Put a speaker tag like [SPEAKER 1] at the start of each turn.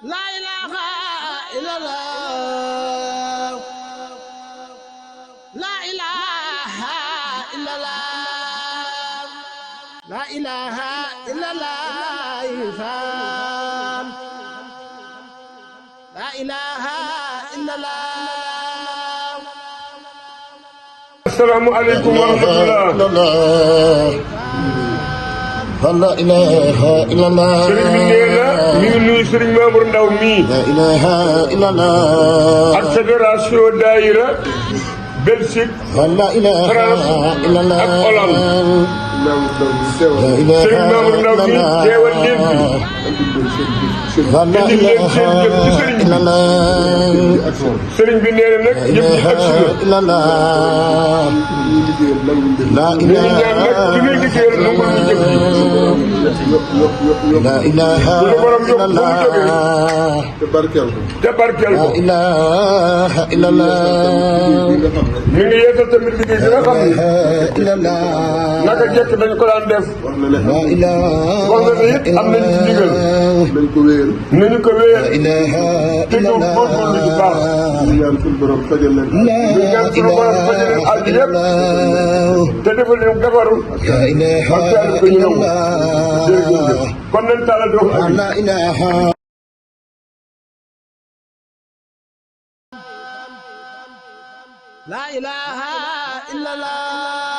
[SPEAKER 1] La ilaha illallah. La ilaha illallah. La ilaha illallah. Ifam. La ilaha illallah.
[SPEAKER 2] Assalamu alaikum wa rahmatullah.
[SPEAKER 3] La ilaha illallah.
[SPEAKER 2] Sëriñ bi nee na mi ngi nuyu Sëriñ Mamour Ndaw mii
[SPEAKER 3] La ilaha illallah.
[SPEAKER 2] ak fédération daayira Belgique
[SPEAKER 3] La ilaha illallah.
[SPEAKER 2] ak Hollande.
[SPEAKER 3] La ilaha
[SPEAKER 2] Sëriñ Mamour Ndaw mii teewal leen fi
[SPEAKER 3] La
[SPEAKER 2] indi leen seen jëf ci sëriñ bi.
[SPEAKER 3] ilaha
[SPEAKER 2] Sëriñ bi nee na nag jëf ci ak si la.
[SPEAKER 3] illallah. La
[SPEAKER 2] ñu ngi ñaan nag ci muy liggéeyal nangu ñu jëf ji.
[SPEAKER 3] La ilaha
[SPEAKER 2] suñu borom yokk fu mu jógee
[SPEAKER 3] illallah.
[SPEAKER 2] te barkeel
[SPEAKER 3] La
[SPEAKER 2] ko.
[SPEAKER 3] ilaha illallah.
[SPEAKER 2] mi ngi yeesal tamit liggéey bi nga xam ni
[SPEAKER 3] illallah.
[SPEAKER 2] naka jekk dañ ko daan def.
[SPEAKER 3] La ilaha
[SPEAKER 2] wax na ne it am nañ ci ndigal. nañu ko wéyal.
[SPEAKER 3] La ilaha
[SPEAKER 2] te ñu góorgóorlu ci baax. ñu ñaan suñu borom fajal leen aajo yëpp te defal leen defaru.
[SPEAKER 3] La ilaha
[SPEAKER 2] ak taal ko ñu nangu. jërëjëf
[SPEAKER 3] illallah.
[SPEAKER 2] kon nañ taalal doo ko
[SPEAKER 3] La ilaha
[SPEAKER 1] La ilaha illallah.